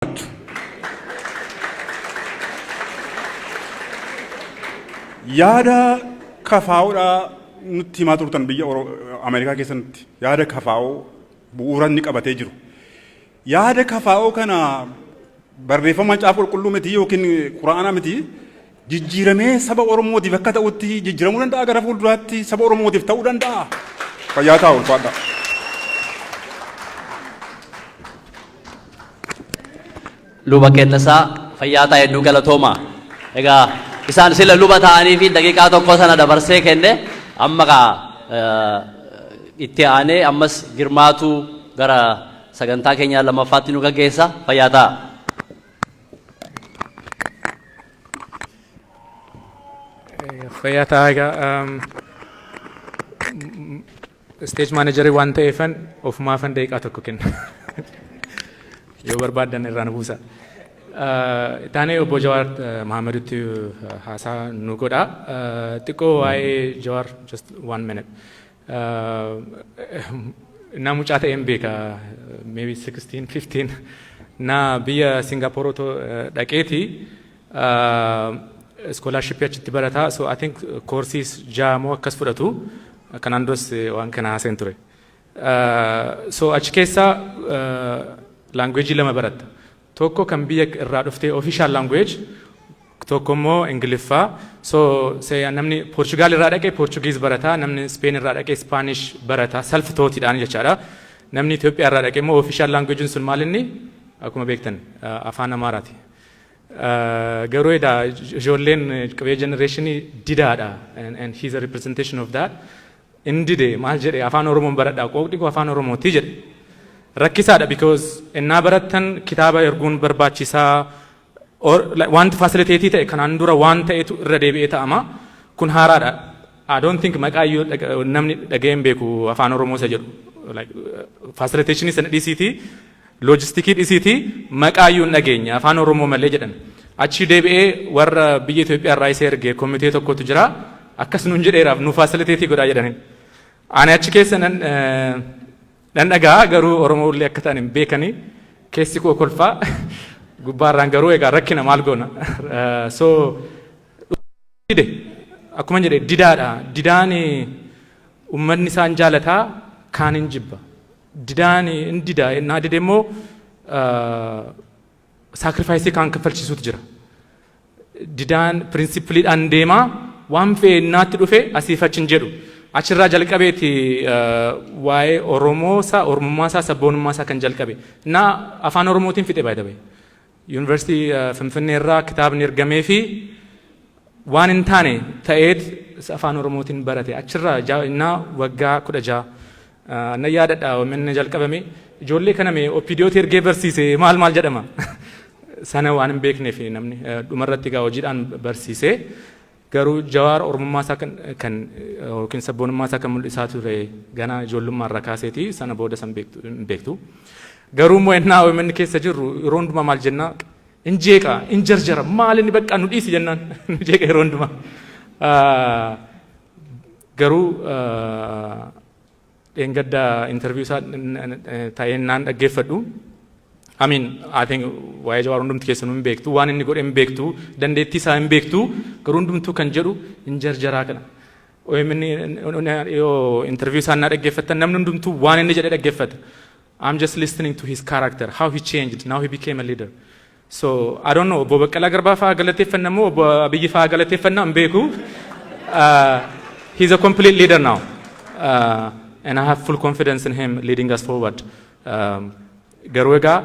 Jiraattu. Yaada kafaa'oodhaa nutti himaa turtan biyya Ameerikaa keessatti yaada kafaa'oo bu'uura inni qabatee jiru. Yaada kafaa'oo kana barreeffama macaafa qulqulluu miti yookiin quraana miti jijjiiramee saba Oromootiif akka ta'utti jijjiiramuu danda'a gara fuulduraatti saba Oromootiif ta'uu danda'a. Fayyaa ta'a ulfaadha. Luba Kennasaa fayyaa ta'a hedduu galatooma. Egaa isaan sila luba ta'anii fi daqiiqaa tokko sana dabarsee kenne amma kaa itti aanee ammas Girmaatu gara sagantaa keenyaa lammaffaatti nu gaggeessa fayyaa ta'a. Fayyaa ta'a egaa stage managerii waan ta'eefan ofumaafan daqiiqaa tokko kenna. Yoo barbaaddan irraa nu buusa. Taanee obbo Jawaar Mahamadutti haasaa nu godha. Xiqqoo waa'ee Jawaar, just one minute. Na mucaa ta'een beeka, maybe 16, 15, na biyya Singapore otoo dhaqeeti scholarship achitti barataa, so I think courses 6 moo akkas fudhatu. Kanaan duras waan kana haaseen ture. So achi keessa language lama baratta. Tokko kan biyya irraa dhuftee official language, tokko immoo Ingiliffaa. So namni Portugal irraa dhaqee Portuguese barataa, namni Spain irraa dhaqee Spanish barataa, self taught-idhaan jechaadha. Namni Itoophiyaa irraa dhaqee immoo official language sun maal inni akkuma beektan afaan Amaaraati. Garuu edaa ijoolleen qabee generationii didaadha, and he's a representation of that. Inni dide. Maal jedhe? "Afaan Oromoon baradhaa, qooqni koo afaan Oromooti" jedhe. Rakkisaadha, because innaa barattan kitaaba erguun barbaachisaa, wanti facilitate ta'e kanaan dura waan ta'etu irra deebi'ee ta'ama. Kun haaraadha. I don't think maqaa iyyuu namni dhaga'ee hin beeku afaan Oromoo isa jedhu. Facilitationii sana dhiisiitii, logisticii dhiisiitii, maqaa iyyuu hin dhageenye afaan Oromoo malee jedhan. Achi deebi'ee warra biyya Itoophiyaa irraa isa erge komitee tokkotu jira. "Akkas nuun jedheeraaf nu facilitate godhaa" jedhani. Ani achi keessa nan dhagaa, garuu Oromoo illee akka ta'an hin beekanii, keessi koo kolfaa, gubbaarraan garuu egaa rakkina, maal goona. So dide, akkuma jedhe didaadha. Didaan uummanni isaan jaalataa, kaan hin jibba. Didaan hin dida, innaa dide immoo sacrifice kaan kaffalchiisuutu jira. Didaan principleiidhaan deemaa, waan fe'e innaatti dhufe asiif achi hin jedhu. Achirraa jalqabeeti waa'ee Oromoo isaa, Oromummaa isaa, sabboonummaa isaa kan jalqabe. Innaa afaan Oromootiin fixe baay'ee. Yuunivarsiitii Finfinnee irraa kitaabni ergamee fi waan hin taane ta'eet afaan Oromootiin barate. Achirraa innaa waggaa 16 na yaadadha inni jalqabame. Ijoollee kana mee OPDOtti ergee barsiise maal maal jedhama. Sana waan hin beekneef namni dhumarratti egaa hojiidhaan barsiise. Garuu Jawaar Oromummaa isaa kan yookiin sabboonummaa isaa kan mul'isaa ture ganaa ijoollummaa irraa kaaseeti, sana booda san hin beektu. Garuu immoo innaa OMN keessa jirru yeroo hundumaa maal jennaa, in jeeqa, in jarjara, maal inni bakka nu dhiisi jennaan nu jeeqa yeroo hundumaa. Garuu dheengadda interview isaa ta'ee naan dhaggeeffadhu. I mean, I think waa'ee Jawaar hundumti keessanuu hin beektu, waan inni godhe hin beektu, dandeettii isaa hin beektu, garuu hundumtuu kan jedhu hin jarjaraa kana. OMN yoo interview isaa naa dhaggeeffattan namni hundumtuu waan inni jedhe dhaggeeffata. I'm just listening to his character, how he changed, now he became a leader. So, I don't know, obbo Baqqalaa Garbaa fa'aa galateeffanna moo obbo Abiyyi fa'aa galateeffanna hin beeku. He's a complete leader now. And I have full confidence in him leading us forward. Garuu egaa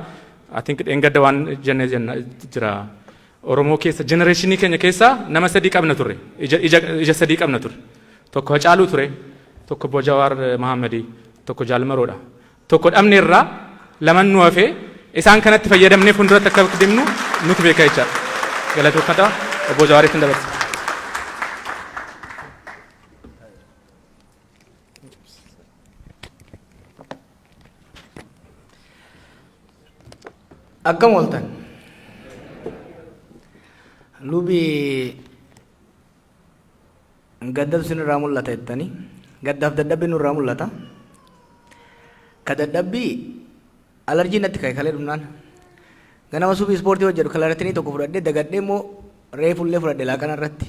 I think dheengadda waan jenne jenna jira. Oromoo keessa generationii keenya keessa nama sadii qabna turre. Ija sadii qabna turre. Tokko Hacaaluu ture, tokko obbo Jawaar Mahammadii, tokko Jaal Maroodha. Tokko dhabne irraa laman nu hafee, isaan kanatti fayyadamnee fuulduratti akka deemnu nuti beeka jechaadha. Galatoofadha, obbo Jawaaritti hin dabarsa. Akkam ooltan? Lubi gaddabsi nurraa mul'ata jettanii, gaddaaf dadhabbi nurraa mul'ata. Ka dadhabbii alarjii natti ka'e kalee dhumnaan. Ganama subii ispoortii hojjedhu Claritin tokko fudhadhee, dagadhee immoo reefullee fudhadhe laaqana irratti.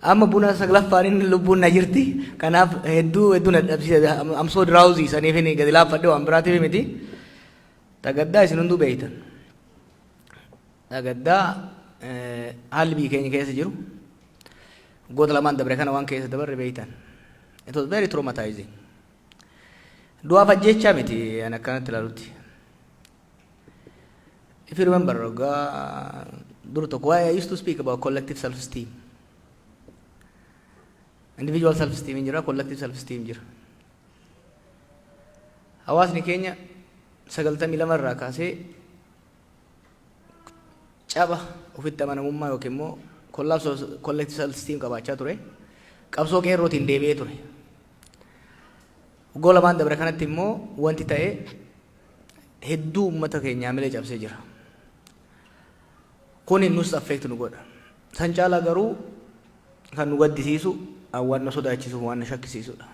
Amma buna saglaffaan inni lubbuun na jirti. Kanaaf hedduu hedduu na dhabsiise. I'm so drowsy, saniif inni gadi laaffadhe, waan biraatiif miti. Tagaddaa isin hunduu beeytan. Tagaddaa haalli biyya keenya keessa jiru, waggoota lamaan dabre kana waan keessa dabarre beeytan. It was very traumatizing. Du'aaf ajjeechaa miti ani akkanatti ilaalutti. If you remember, waggaa dur tokko why I used to speak about collective self-esteem. Individual self-esteem hin jira, collective self-esteem jira. Hawaasni keenya 92 irraa kaasee caba ofitti amanamummaa yookiin immoo collapse collective self-esteem qabaachaa ture. Qabsoo qeerrootiin deebi'ee ture. Waggaa lamaan dabre kanatti immoo wanti ta'e hedduu uummata keenyaa milee cabsee jira. Kuni nus affect nu godha. San caalaa garuu kan nu gaddisiisu, waan nu sodaachisu, waan nu shakkisiisudha.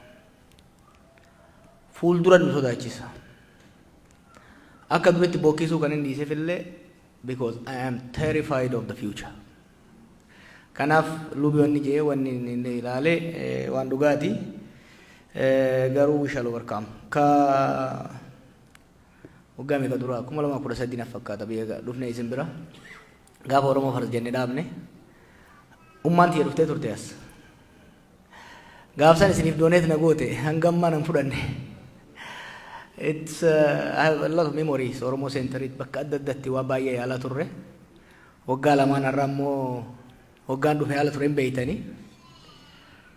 Fuuldura nu sodaachisa. Akka duritti bokkisuu kan inni dhiiseef illee because I am terrified of the future. Kanaaf lubi wanni jee wanni inni ilaalee waan dhugaati. Garuu we shall overcome. Ka waggaa meeqa dura, 2013 na fakkaata, biyya dhufne isin bira gaafa Oromoo Faras jennee dhaabne ummaan tiyya dhuftee turte as. Gaafsan isiniif donate na goote hanga ammaa nan fudhanne. It's I have a lot of memories. Oromoo Center bakka adda addaatti waa baay'ee yaalaa turre. Waggaa lamaan har'a immoo waggaan dhufe haala ture hin beeytanii.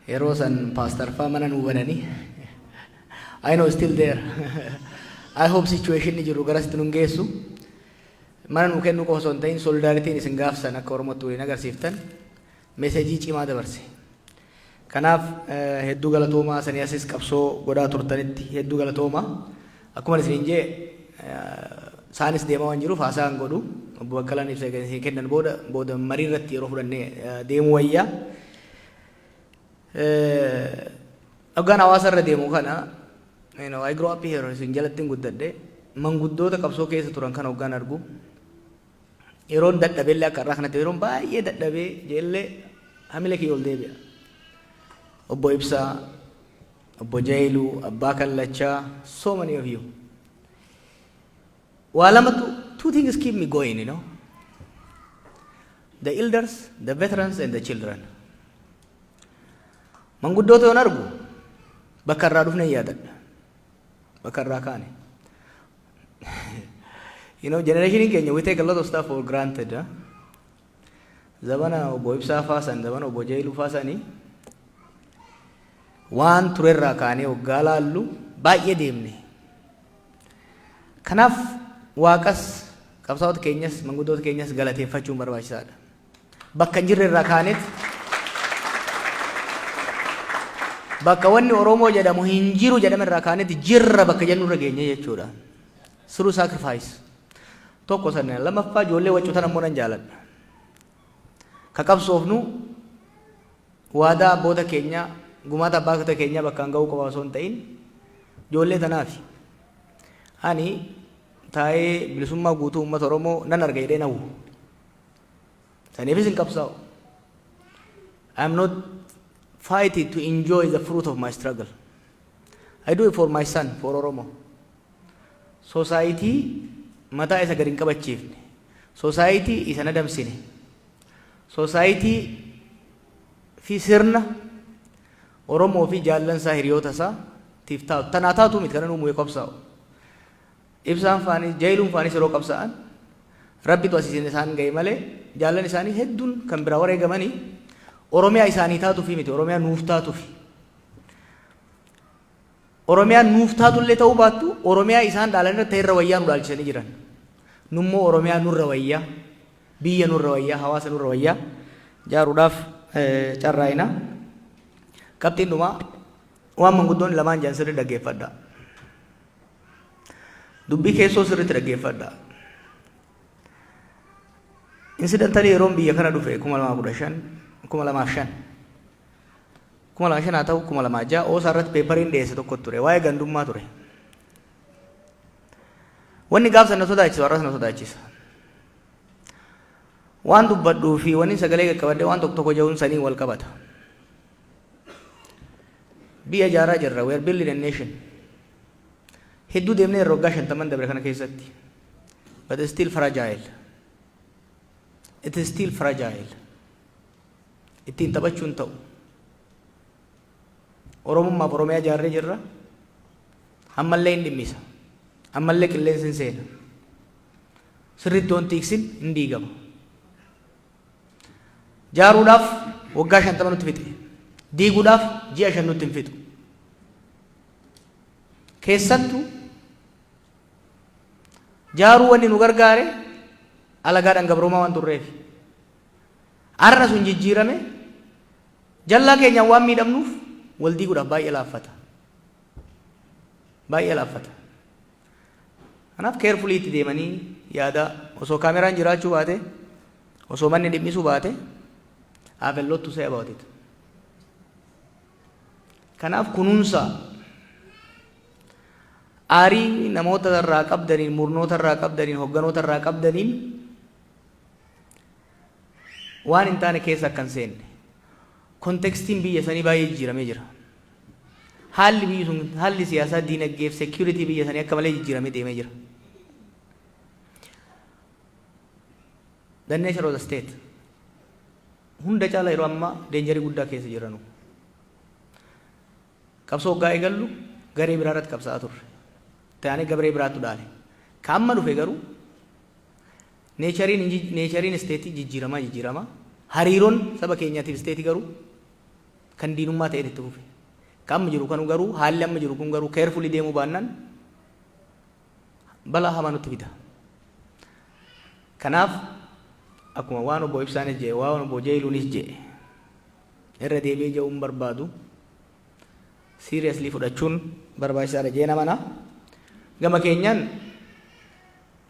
Yeroo san pastor faa mana nuu bananii. I know still there. I hope situation ni jiru garasitti nun geessu. Mana nuu kennuu qofa osoo hin ta'in solidarityn isin gaafsan akka Oromootti waliin agarsiiftan message cimaa dabarse. Kanaaf hedduu galatoomaa, sanii asis qabsoo godhaa turtanitti hedduu galatoomaa. Akkuma isiniin jee, isaanis deemaa waan jiruuf haasaa hin godhu. Obbo Baqqalaan ibsa isin kennan booda booda marii irratti yeroo fudhannee deemuu wayyaa. Hoggaan hawaasa irra deemu kana, I grew up here, isin jalatti hin guddadhe, manguddoota qabsoo keessa turan kana hoggaan argu, yeroon dadhabeellee, akka irraa kanatti yeroon baay'ee dadhabee jeellee, hamile kiyya ol deebi'a. Obbo Ibsaa, Obbo Jailuu, Abbaa Kallachaa, so many of you. Waa lamatu, two things keep me going. The elders, the veterans and the children. Manguddoota yoon argu bakka irraa dhufne yaadadha. Bakka irraa kaane. Generation keenya, we take a lot of stuff for granted. Huh? Zabana Obbo Ibsaa faasan, zabana Obbo Jailuu faasanii waan turerraa kaanee waggaa laallu baay'ee deemne. Kanaaf waaqas, qabsaa'ota keenyas, manguddoota keenyas galateeffachuun barbaachisaadha. Bakka hin jirre irraa kaaneet, bakka wanni Oromoo jedhamu hin jiru jedhame irraa kaaneet jirra bakka jennu irra geenye jechuudha. Through sacrifice. Tokko sana, lammaffaa ijoollee waccutan ammoo nan jaaladha. Ka qabsoofnu waadaa abboota keenyaa, gumaata abbaatota keenyaa bakkaan ga'uu qofa osoo hin ta'in ijoollee tanaafi. Ani taa'ee bilisummaa guutuu uummata Oromoo nan arga jedhee hawwu. Saniifis hin qabsaa'u. I am not fighting to enjoy the fruit of my struggle. I do it for my son, for Oromo. Society mataa isa gadi hin qabachiifne. Society isa nadamsine. Society fi sirna Oromoo fi jaallansaa, hiriyoota isaa tiif taatu. Tanaa taatu miti kana uumuu qabsaa'u. Ibsaan faanis, Jaayiluun faanis yeroo qabsaa'an Rabbitu asiisin isaan ga'e malee jaallan isaanii hedduun kan biraa wareegamanii Oromiyaa isaanii taatuufi miti, Oromiyaa nuuf taatuufi. Oromiyaan nuuf taatullee ta'uu baattu, Oromiyaa isaan dhaalan irratti irra wayyaa nu dhaalchisanii jiran. Nummoo Oromiyaa nurra wayyaa, biyya nurra wayyaa, hawaasa nurra wayyaa jaaruudhaaf carraa'ina. Qabxiin dhumaa, waan manguddoonni lamaan jedhan sirrii dhaggeeffadha. Dubbii keessoo sirriitti dhaggeeffadha. Incidentally, yeroon biyya kana dhufe 2015, 2005, 2005 haa ta'u 2006, OSA irratti paperiin dhiyeesse tokko ture, waa'ee gandummaa ture. Wanni gaafsan na sodaachisu har'as na sodaachisa. Waan dubbadhuu fi wanni sagalee qaqqabadhee waan tokko tokko jehuun sanii wal qabata. Biyya ijaaraa jirra. We are building a nation. Hedduu deemnee yeroo waggaa 50n dabre kana keessatti. But it's still fragile. It is still fragile. Ittiin taphachuun ta'u. Oromummaaf Oromiyaa ijaarree jirra. Ammallee hin dhimmisa. Ammallee qilleensi hin seena. Sirriitti wanti tiksin hin diigama. Jaaruudhaaf waggaa 50 nutti fixe. Diiguudhaaf ji'a 5 nutti hin fixu. Keessattuu jaaruu wanni nu gargaare alagaadhaan gabroomaa waan turreef. Har'a sun jijjiirame, jallaa keenyaan waan miidhamnuuf wal diiguudhaaf baay'ee laaffata. Baay'ee laaffata. Kanaaf carefully itti deemanii yaada, osoo kaameraan jiraachuu baate, osoo manni dhimmisuu baate, I have a lot to say about it. Kanaaf kunuunsa aarii namoota irraa qabdaniin, murnoota irraa qabdaniin, hogganoota irraa qabdaniin waan hin taane keessa akka hin seenne. Contextiin biyya sanii baay'ee jijjiiramee jira. Haalli biyyi sun, haalli siyaasaa, diinagdee fi security biyya sanii akka malee jijjiiramee deemee jira. The nature of the state. Hunda caala yeroo ammaa dangerii guddaa keessa jiranu. Qabsoo hoggaa eegallu garee biraa irratti qabsaa'aa turre. Taanee garee biraattu dhaale. Ka amma dhufe garuu natureiin stateii jijjiiramaa jijjiiramaa, hariiroon saba keenyaatiif stateii garuu kan diinummaa ta'een itti fufe. Ka amma jiru kan garuu, haalli amma jiru kun garuu carefully deemuu baannaan balaa hamaa nutti fida. Kanaaf akkuma waan obbo Ibsaanis jedhe, waan obbo Jeeluunis jedhe irra deebi'ee jedhuun barbaadu, seriously fudhachuun barbaachisaadha jeena mana. Gama keenyaan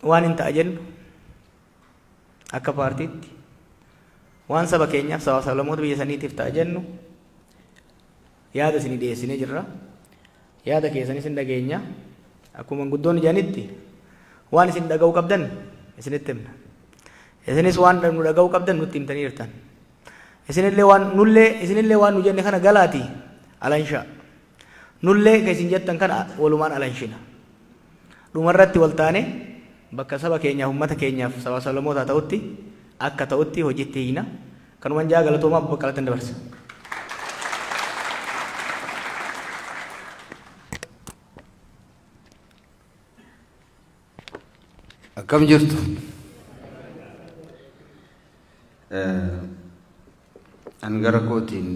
waan hin ta'a jennu, akka paartiitti waan saba keenyaaf, saba sablammoota biyya saniitiif ta'a jennu yaada isinii dhiyeessinee jirra. Yaada keessanis hin dhageenya. Akkuma guddoonni jedhanitti, waan isin dhaga'uu qabdan isinitti himna. Isinis waan nu dhaga'uu qabdan nutti himtanii jirtan. Isinillee waan nullee, isinillee waan nu jenne kana galaati alanshaa. Nullee ka isin jettan kana walumaan alanshina. Dhumarratti wal taane bakka saba keenyaaf, uummata keenyaaf, saba sablammootaa ta'utti akka ta'utti hojiitti hiina. Kanumaan jaa, galatoomaa, Baqqalatti dabarsa. Akkam jirtu? An gara kootiin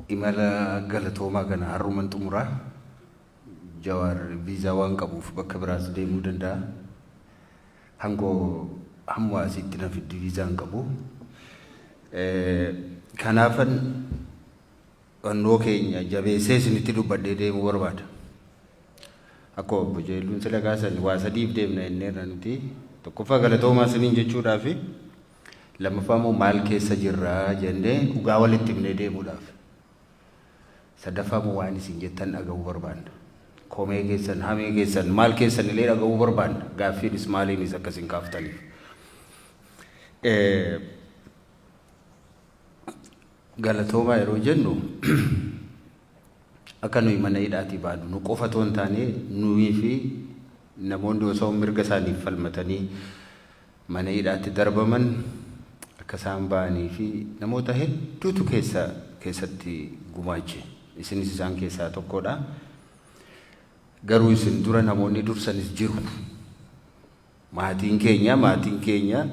imala galatoomaa kana har'uman xumuraa. Jawaar viizaa waan qabuuf bakka biraas deemuu danda'a. Hangoo hamma asitti na fiddi viizaa hin qabu. Kanaafan fannoo keenya jabeessee isinitti dubbadhee deemuu barbaada. Akka obbo Jeelluun sila kaasan, waa sadiif deemna jenneerra nuti. Tokkoffaa galatoomaa isiniin jechuudhaafi, lammaffaa immoo maal keessa jirra jennee dhugaa walitti himnee deemuudhaaf. Sadaffaa immoo waan isin jettan dhaga'uu barbaanna. Komee keessan, hamee keessan, maal keessan illee dhaga'uu barbaanna. Gaaffiinis maaliinis akka isin kaaftaniif. Galatoomaa yeroo jennu, akka nuyi mana hidhaatii baanu nu qofa otoo hin taane, nuyi fi namoonni osoo mirga isaaniif falmatanii mana hidhaatti darbaman akka isaan ba'anii fi namoota hedduutu keessa keessatti gumaache. Isinis isaan keessaa tokkodha. Garuu isin dura namoonni dursanis jiru. Maatiin keenya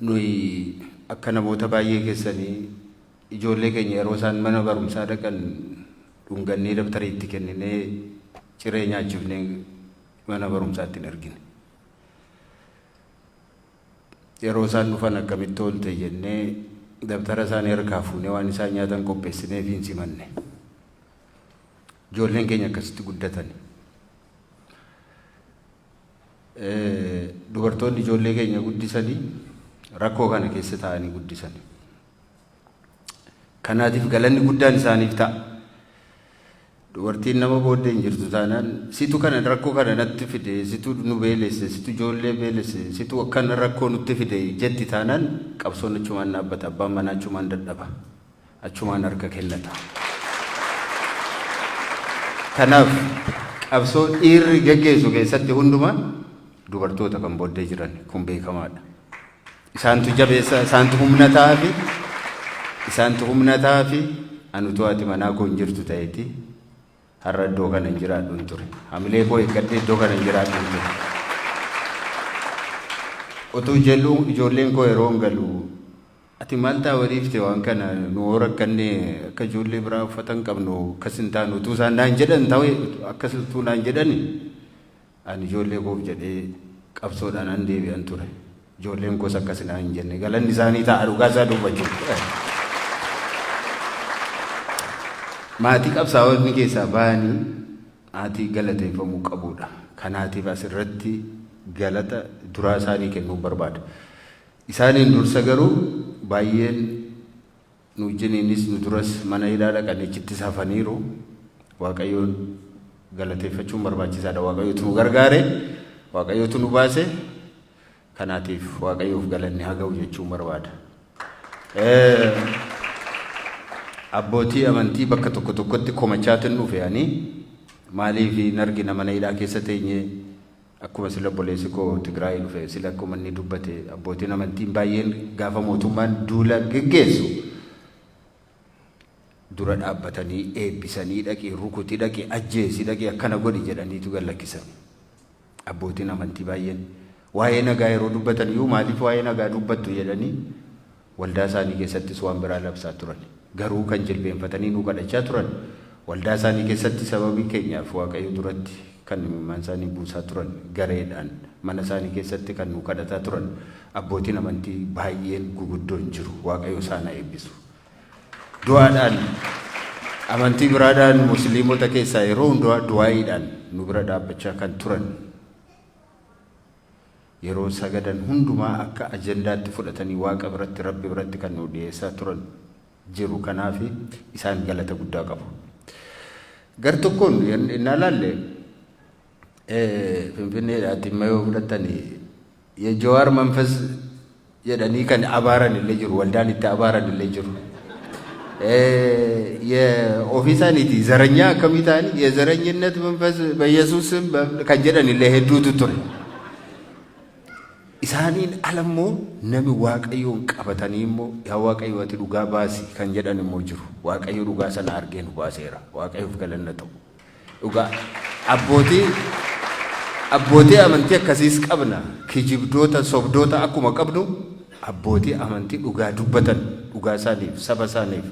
nuyi akka namoota baay'ee keessanii ijoollee keenya yeroo isaan mana barumsaa dhaqan dhungannee, dabtarii itti kenninee, ciree nyaachifnee mana barumsaatti hin ergine. Yeroo isaan dhufan akkamitti oolte jennee dabtara isaanii harkaa fuunee waan isaan nyaatan qopheessinee fi hin simanne. Ijoolleen keenya akkasitti guddatan. Dubartoonni ijoollee keenya guddisanii rakkoo kana keessa taa'anii guddisan. Kanaatiif galanni guddaan isaaniif ta'a. Dubartiin nama booddee hin jirtu taanaan, situ kana rakkoo kana natti fide, situ nu beelesse, situ ijoollee beelesse, situ akkana rakkoo nutti fide jetti taanaan, qabsoon achumaan dhaabbata, abbaan manaa achumaan dadhaba, achumaan harka kennata. Kanaaf qabsoo dhiirri geggeessu keessatti hundumaa dubartoota kan booddee jiran kun beekamaadha. Isaantu jabeessa, isaantu humna ta'aafi, isaantu humna ta'aafi. Ani utuu haati manaa koo hin jirtu ta'eeti har'a iddoo kana hin jiraadhu hin ture. Hamilee koo eeggadhee iddoo kana hin jiraadhu hin ture. Utuu jedhu ijoolleen koo yeroo hin galu, "Ati maal ta'a waliifte waan kana, nu hoo rakkanne akka ijoollee biraa uffata hin qabnu, akkas hin taanu," utuu isaan naan jedhan ta'e, akkas utuu naan jedhani, ani ijoollee koof jedhee qabsoodhaan an deebi'an ture. Ijoolleen koos akkas naan hin jenne. Galanni isaanii ta'a dhugaa isaa dubbachuuf. Maatii qabsaa'onni keessaa ba'anii maatii galateeffamuu qabudha. Kanaatiif asirratti galata duraa isaanii kennuu barbaada. Isaaniin dursa garuu baay'een nu wajjiniinis nu duras mana hidhaa dhaqanii achittis hafaniiru. Waaqayyoon galateeffachuun barbaachisaadha. Waaqayyotu nu gargaare, Waaqayyotu nu baase. Kanaatiif Waaqayyoof galanni haa ga'u jechuun barbaada. Abbootii amantii bakka tokko tokkotti komachaatiin dhufe ani maaliif hin argina mana hidhaa keessa teenyee, akkuma sila obboleessi koo Tigraay dhufe, sila akkuma inni dubbate, abbootiin amantiin baay'een gaafa mootummaan duula geggeessu dura dhaabbatanii eebbisanii, "Dhaqii rukuti, dhaqii ajjeesi, dhaqii akkana godhi," jedhaniitu gad lakkisan. Abbootiin amantii baay'een waa'ee nagaa yeroo dubbatan iyyuu, "Maaliif waa'ee nagaa dubbattu?" jedhanii waldaa isaanii keessattis waan biraa labsaa turan. Garuu kan jilbeenfatanii nu kadhachaa turan, waldaa isaanii keessatti sababii keenyaaf Waaqayyo duratti kan imimmaan isaanii buusaa turan, gareedhaan mana isaanii keessatti kan nu kadhataa turan abbootiin amantii baay'een guguddoon jiru. Waaqayyo isaan haa eebbisu. Du'aadhaan amantii biraadhaan musliimota keessaa yeroo hundumaa du'aa'iidhaan nu bira dhaabbachaa kan turan, yeroo sagadan hundumaa akka ajandaatti fudhatanii Waaqa biratti, Rabbi biratti kan nu dhiyeessaa turan jiru. Kanaaf isaan galata guddaa qabu. Gar tokkoon innaa laalle, Finfinneedhaatti immoo yoo fudhattanii, የጀዋር መንፈስ jedhanii kan abaaran illee jiru, waldaan itti abaaran illee jiru. Ofii isaaniiti ዘረኛ akkamii ta'anii የዘረኝነት መንፈስ በኢየሱስ ስም kan jedhan illee hedduutu ture. Isaaniin ala immoo nami Waaqayyoon qabatanii immoo, "Yaa Waaqayyo, ati dhugaa baasi," kan jedhan immoo jiru. Waaqayyo dhugaa sana argee nu baaseera. Waaqayyoof galanna ta'u. Dhugaa abbootii amantii akkasiis qabna. Kijibdoota, sobdoota akkuma qabnu, abbootii amantii dhugaa dubbatan, dhugaa isaaniif, saba isaaniif,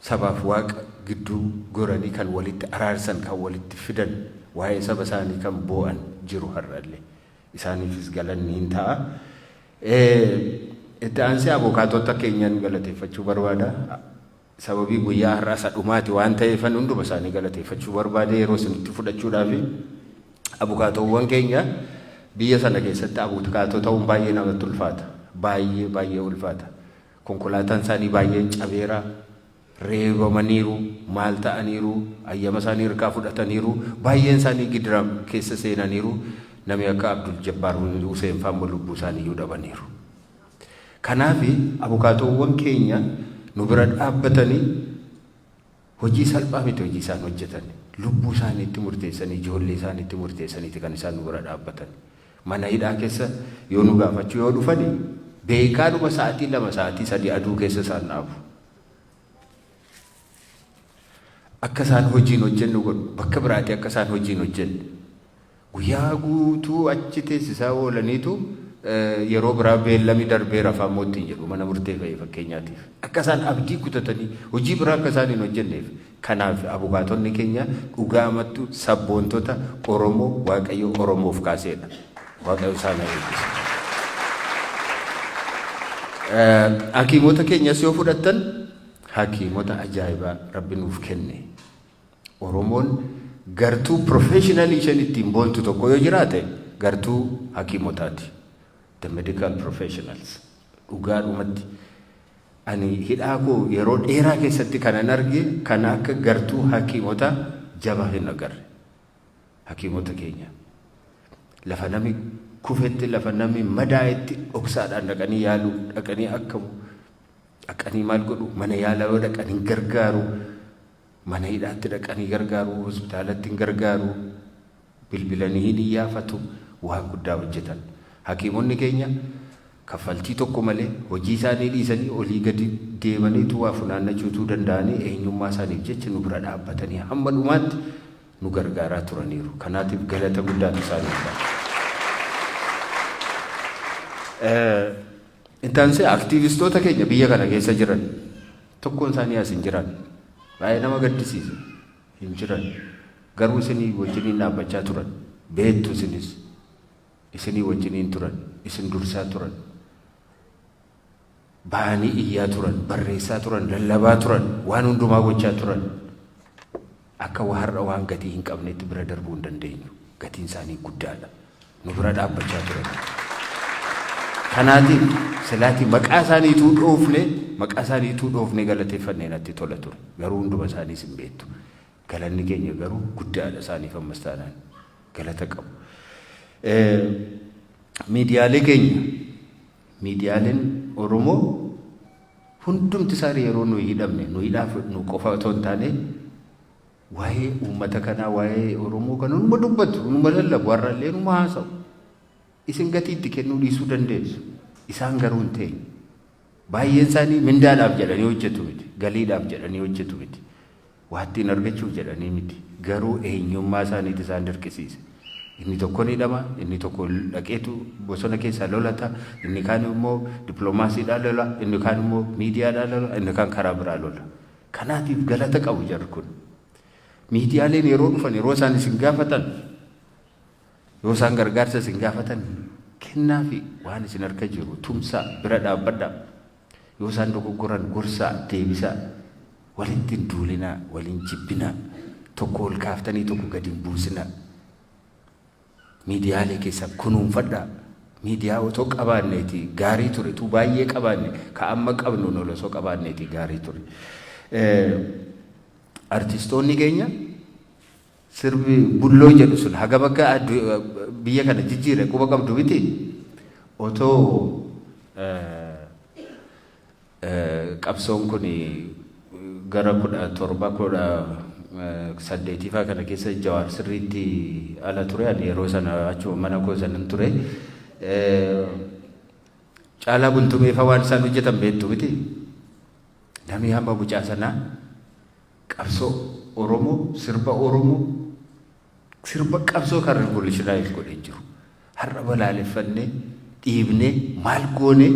sabaaf Waaqa gidduu goranii kan walitti araarsan, kan walitti fidan, waa'ee saba isaanii kan boo'an jiru har'allee. Isaaniifis galanni hin ta'a. Itti aansee abukaatota keenyan galateeffachuu barbaada. Sababii guyyaa har'aa isa dhumaati waan ta'eefan hunduma isaanii galateeffachuu barbaade yeroo isinitti fudhachuudhaafi. Abukaatowwan keenya, biyya sana keessatti abukaatoo ta'uun baay'ee namatti ulfaata. Baay'ee baay'ee ulfaata. Konkolaataan isaanii baay'een cabeera. Reebamaniiru, maal ta'aniiru, ayyama isaanii hirkaa fudhataniiru, baay'een isaanii gidira keessa seenaniiru. Namni akka Abdul Jabbaar Hussein fa'aa immoo lubbuu isaanii iyyuu dhabaniiru. Kanaaf abukaatoowwan keenya nu bira dhaabbatanii hojii salphaa miti hojii isaan hojjetan. Lubbuu isaaniitti murteessanii, ijoollee isaaniitti murteessaniiti kan isaan nu bira dhaabbatan. Mana hidhaa keessa yoo nu gaafachuu yoo dhufani, beekaadhuma sa'aatii 2, sa'aatii 3 aduu keessa isaan dhaabu. Akka isaan hojiin hojjennu godhu, bakka biraati akka isaan hojiin hojjenne. Guyyaa guutuu achi teessisaa oolaniitu yeroo biraa beellami darbee rafaa immoo ittiin jedhu mana murtee fa'i fakkeenyaatiif. Akka isaan abdii kutatanii hojii biraa akka isaan hin hojjenneef. Kanaaf abukaatonni keenya dhugaamattu sabboontota Oromoo Waaqayyo Oromoof kaaseedha. Waaqayyo isaan haa eebbisu. Hakiimota keenyas yoo fudhattan, hakiimota ajaa'ibaa Rabbi nuuf kenne. Oromoon gartuu professionalii isheen ittiin boontu tokko yoo jiraate, gartuu hakiimotaati. The medical professionals. Dhugaadhumatti. Ani hidhaa koo yeroo dheeraa keessatti kanan arge kan akka gartuu hakiimota jabaa hin agarre. Hakiimota keenya. Lafa namni kufetti, lafa namni madaa'etti dhoksaadhaan dhaqanii yaaluu, dhaqanii akkamu, dhaqanii maal godhu, mana yaalaa yoo dhaqanii gargaaru, mana hidhaatti dhaqanii gargaaru, hospitaalatti hin gargaaru, bilbilanii hin iyyaafatu, waan guddaa hojjetan. Hakiimonni keenya kaffaltii tokko malee hojii isaanii dhiisanii olii gadi deemaniitu waa funaannachuutuu danda'anii eenyummaa isaaniif jecha nu bira dhaabbatanii hamma dhumaatti nu gargaaraa turaniiru. Kanaatiif galata guddaatu isaaniif ta'a. Intaansee aktiivistoota keenya biyya kana keessa jiran tokkoon isaanii as hin jiran. Baay'ee nama gaddisiisa. Hin jiran. Garuu isinii wajjiniin dhaabbachaa turan. Beektu isinis. Isinii wajjiniin turan. Isin dursaa turan. Bahanii iyyaa turan, barreessaa turan, lallabaa turan, waan hundumaa gochaa turan. Akka har'a waan gatii hin qabnetti bira darbuu hin dandeenyu. Gatiin isaanii guddaadha. Nu bira dhaabbachaa turan. Kanaatiif silaatii maqaa isaaniituu dhoofne galateeffannee natti tola ture. Garuu hunduma isaaniis hin beektu. Galanni keenya garuu guddaadha isaaniif, ammas taanaan galata qabu. Miidiyaalee keenya, miidiyaaleen Oromoo hundumti isaanii yeroo nuyi hidhamne nu hidhaaf nu qofa otoo hin taane waa'ee uummata kanaa, waa'ee Oromoo kana numa dubbatu, numa lallabu, har'allee numa haasa'u. Isin gatii itti kennuu dhiisuu dandeessu. Isaan garuu hin teenye. Baay'een isaanii mindaadhaaf jedhanii hojjetu miti. Galiidhaaf jedhanii hojjetu miti. Waa ittiin argachuuf jedhanii miti. Garuu eenyummaa isaaniiti isaan dirqisiise. Inni tokko ni hidhama, inni tokko dhaqeetu bosona keessaa lolata, inni kaan immoo dippiloomaasiidhaan lola, inni kaan immoo miidiyaadhaan lola, inni kaan karaa biraa lola. Kanaatiif galata qabu jarri kun. Miidiyaaleen yeroo dhufan, yeroo isaan isin gaafatan, yoo isaan gargaarsa isin gaafatan, kennaa fi waan isin harka jiru tumsaa, bira dhaabbadhaa. Yoo isaan dogoggoran gorsaa, deebisaa. Walitti hin duulinaa, waliin jibbinaa. Tokko ol kaaftanii tokko gadi hin buusinaa. Miidiyaalee keessan kunuunfadhaa. Miidiyaa otoo qabaanneeti gaarii ture, tu baay'ee qabaanne, ka amma qabnu ol osoo qabaanneeti gaarii ture. Artistoonni keenya sirbi bulloo jedhu sun haga bakka biyya kana jijjiire quba qabdu miti. Otoo qabsoon kun gara 17 18faa kana keessa Jawaar sirriitti ala ture, ani yeroo sana achuma mana koo sanan ture. Caalaa Bultumeefa waan isaan hojjetan beektu miti. Namni hamma mucaa sanaa qabsoo Oromoo, sirba Oromoo, sirba qabsoo kan revolutionize godhee jiru. Har'a balaaleffannee dhiibnee maal goonee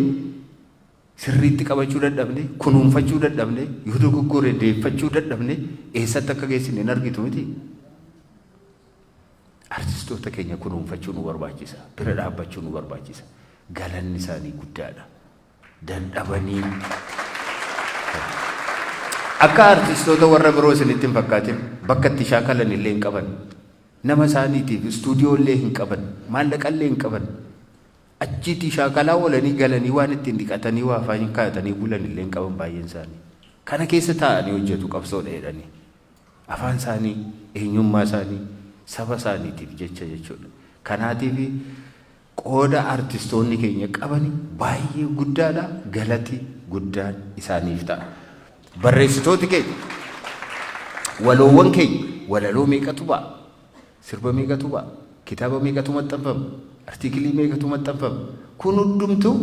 sirriitti qabachuu dadhabne, kunuunfachuu dadhabne, yoo dogoggore deeffachuu dadhabne, eessatti akka geessine hin argitu miti. Artistoota keenya kunuunfachuu nu barbaachisa. Bira dhaabbachuu nu barbaachisa. Galanni isaanii guddaadha. Dadhabanii. Akka artistoota warra biroo isinitti hin fakkaatin, bakka itti shaakalan illee hin qaban. Nama isaaniitiif istuudiyoo illee hin qaban. Maallaqa illee hin qaban. Achiitii shaakalaa oolanii galanii waan ittiin dhiqatanii waa afaan kaa'atanii bulan illee hin qaban baay'een isaanii. Kana keessa taa'anii hojjetu qabsoodha jedhanii. Afaan isaanii, eenyummaa isaanii, saba isaaniitiif jecha jechuudha. Kanaatiif qooda artistoonni keenya qabani baay'ee guddaadha. Galati guddaan isaaniif ta'a. Barreessitooti keenya, waloowwan keenya, walaloo meeqatu ba'a? Sirba meeqatu ba'a? Kitaaba meeqatu maxxanfama? Artiikilii meeqatu maxxanfama? Kun hundumtuu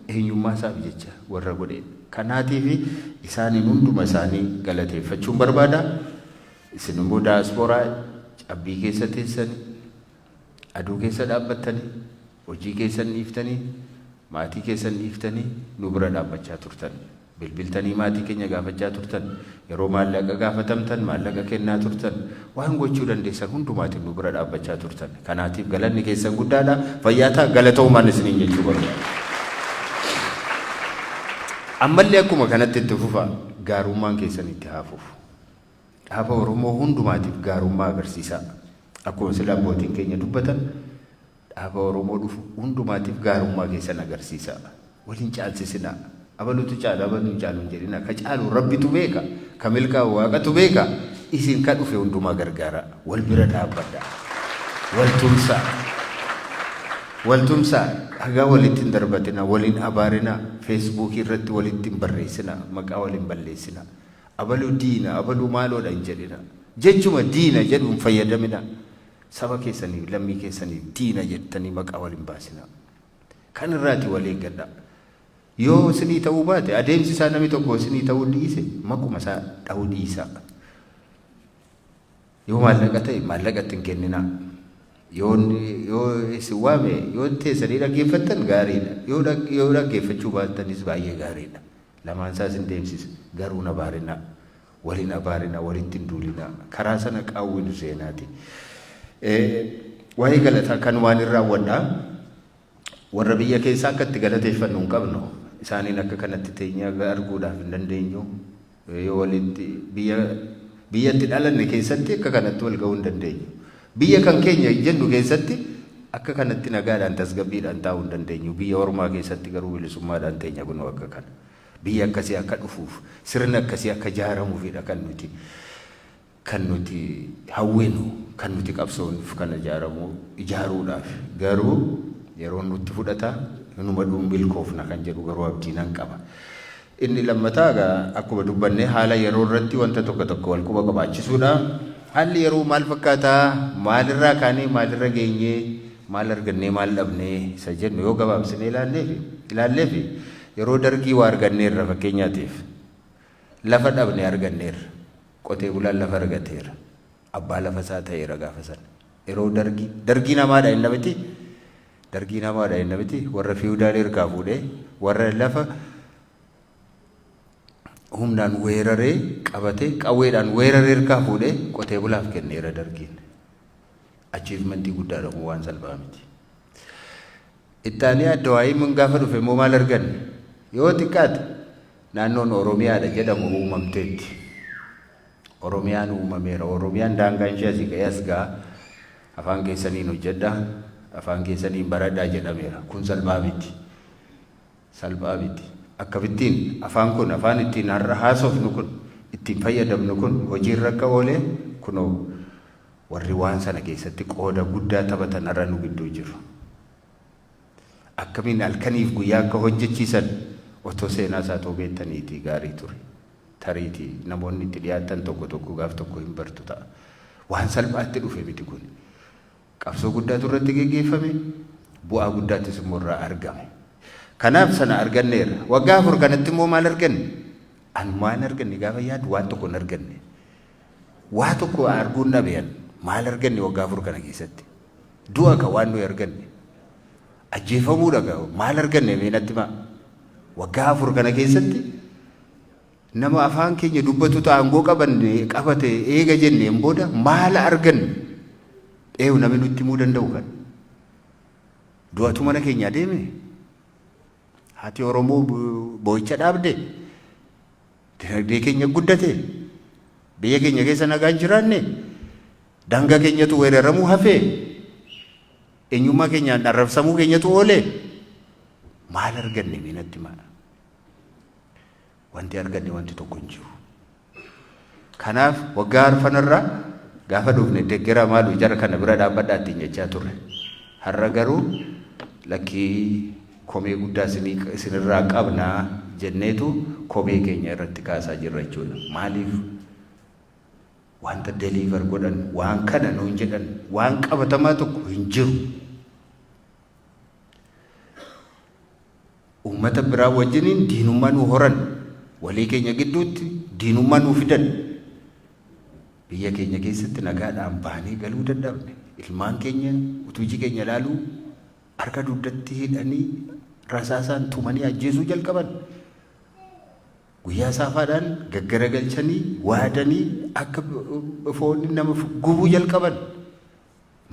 eenyummaa isaaf jecha warra godheedha. Kanaatiif isaaniin hunduma isaanii galateeffachuun barbaada. Isin immoo daasporaa cabbii keessa teessanii, aduu keessa dhaabbattanii, hojii keessan dhiiftanii, maatii keessan dhiiftanii nu bira dhaabbachaa turtan. Bilbiltanii maatii keenya gaafachaa turtan. Yeroo maallaqa gaafatamtan maallaqa kennaa turtan. Waan gochuu dandeessan hundumaatiin nu bira dhaabbachaa turtan. Kanaatiif galanni keessan guddaadha. Fayyaa ta'a, galatoomaan isiniin jechuu barbaada. Ammallee akkuma kanatti itti fufa, gaarummaan keessan itti haa fufu. Dhaaba Oromoo hundumaatiif gaarummaa agarsiisaa. Akkuma sila abbootiin keenya dubbatan, dhaaba Oromoo dhufu hundumaatiif gaarummaa keessan agarsiisaa. Waliin caalsisinaa. Abalutu caala, abaluu hin caalu hin jedhina. Ka caalu Rabbitu beeka. Ka milkaa'u Waaqatu beeka. Isin ka dhufe hundumaa gargaara. Wal bira dhaabbadha. Wal tumsaa. Wal tumsaa. Dhagaa walitti hin darbatina. Wal hin abaarina. Feesbuukii irratti walitti hin barreessina. Maqaa wal hin balleessina. Abaluu diina, abaluu maaloodha hin jedhina. Jechuma diina jedhu hin fayyadamina. Saba keessaniif, lammii keessaniif diina jettanii maqaa wal hin baasina. Kan irraati wal eeggadha. Yoo isinii ta'uu baate, adeemsi isaa namni tokko isinii ta'uu dhiise, maquma isaa dha'uu dhiisaa. Yoo maallaqa ta'e, maallaqa itti hin kenninaa. Yoo yoo isin waame, yoo teessanii dhaggeeffattan gaariidha. Yoo dhaggeeffachuu baattanis baay'ee gaariidha. Lamaan isaa isin deemsisa. Garuu hin abaarinaa. Wal hin abaarinaa, walitti hin duulinaa. Karaa sana qaawwi nu seenaati. Waa'ee galataa kanumaan hin raawwadha. Warra biyya keessaa akka itti galateeffannu hin qabnu. Isaaniin akka kanatti teenyee arguudhaaf hin dandeenyu. Yoo walitti biyya biyyatti dhalanne keessatti akka kanatti wal ga'uu hin dandeenyu. Biyya kan keenya jennu keessatti akka kanatti nagaadhaan, tasgabbiidhaan taa'uu hin dandeenyu. Biyya ormaa keessatti garuu bilisummaadhaan teenya kunoo akka kana. Biyya akkasii akka dhufuuf, sirna akkasii akka ijaaramuufidha kan nuti hawwinu, kan nuti qabsoonuuf kana ijaaramuu ijaaruudhaaf. Garuu yeroo nutti fudhata, numa dhuun milkoofna kan jedhu garuu abdii nan qaba. Inni lammataa egaa akkuma dubbanne haala yeroo irratti wanta tokko tokko wal quba qabaachisuudha. Haalli yeroo maal fakkaataa? Maalirraa kaanee maalirra geenyee, maal argannee, maal dhabnee isa jennu yoo gabaabsinee ilaalleefi, yeroo Dargii waa arganneerra. Fakkeenyaatiif, lafa dhabne arganneerra. Qotee bulaan lafa argateera. Abbaa lafa isaa ta'eera gaafa sana. Yeroo Dargii, Dargii namaadha inni miti. Dargii namaadha inni miti. Warra fiwudaalii harkaa fuudhee, warra lafa humnaan weeraree qabatee, qawweedhaan weeraree harkaa fuudhee qotee bulaaf kenneera Dargiin. Achievementii guddaadha kun, waan salphaa miti. Ittaanii ADWUIn gaafa dhufe immoo maal arganne? Yoo xiqqaate naannoon Oromiyaadha jedhamu uumamteetti. Oromiyaan uumameera. Oromiyaan daangaan ishee asii ka'ee as ga'a. Afaan keessaniin hojjedha. Afaan keessaniin baradhaa jedhameera. Kun salphaa miti. Salphaa miti. Akkamittiin afaan kun, afaan ittiin har'a haasofnu kun, ittiin fayyadamnu kun hojiirra akka oolee kunoo warri waan sana keessatti qooda guddaa taphatan har'a nu gidduu jiru. Akkamiin halkaniif guyyaa akka hojjechiisan otoo seenaa isaa too beektaniitii gaarii ture. Tariitii namoonni itti dhiyaatan tokko tokko gaaf tokko hin bartu ta'a. Waan salphaatti dhufe miti kun. Qabsoo guddaatu irratti geggeeffame, bu'aa guddaattis immoo irraa argame. Kanaaf sana arganneerra. Waggaa 4 kanatti immoo maal arganne? An waan arganne gaafa yaadu waan tokko hin arganne. Waa tokko arguun dhabe an. Maal arganne waggaa 4 kana keessatti? Du'a ka waan nuyi arganne. Ajjeefamuudha ka. Maal arganne mee natti himaa? Waggaa 4 kana keessatti nama afaan keenya dubbatu aangoo qabanne qabate eega jenneen booda maal arganne? Eeyu namni nutti himuu danda'u kan? Du'atu mana keenya deeme? Haati Oromoo boo'icha dhaabde? Dinagdee keenya guddate? Biyya keenya keessa nagaan jiraanne? Daangaa keenyatu weeraramuu hafee? Eenyummaa keenyaan arrabsamuu keenyatu oole? Maal arganne mee natti himaa? Wanti arganne wanti tokko hin jiru. Kanaaf waggaa arfanarraa gaafa dhufne deggera maalu jara kana bira dhaabbadhaa ittiin jechaa turre. Har'a garuu lakkii, komee guddaa isinirraa qabnaa jenneetu komee keenya irratti kaasaa jirra jechuudha. Maaliif? Wanta deliver godhan, waan kana nuun jedhan, waan qabatamaa tokko hin jiru. Uummata biraa wajjiniin diinummaa nu horan, walii keenya gidduutti diinummaa nu fidan. Biyya keenya keessatti nagaadhaan baanee galuu dadhabne. Ilmaan keenya utuu iji keenya ilaaluu harka dugdatti hidhanii rasaasaan tumanii ajjeesuu jalqaban. Guyyaa saafaadhaan gaggaragalchanii waadanii akka foon nama gubuu jalqaban.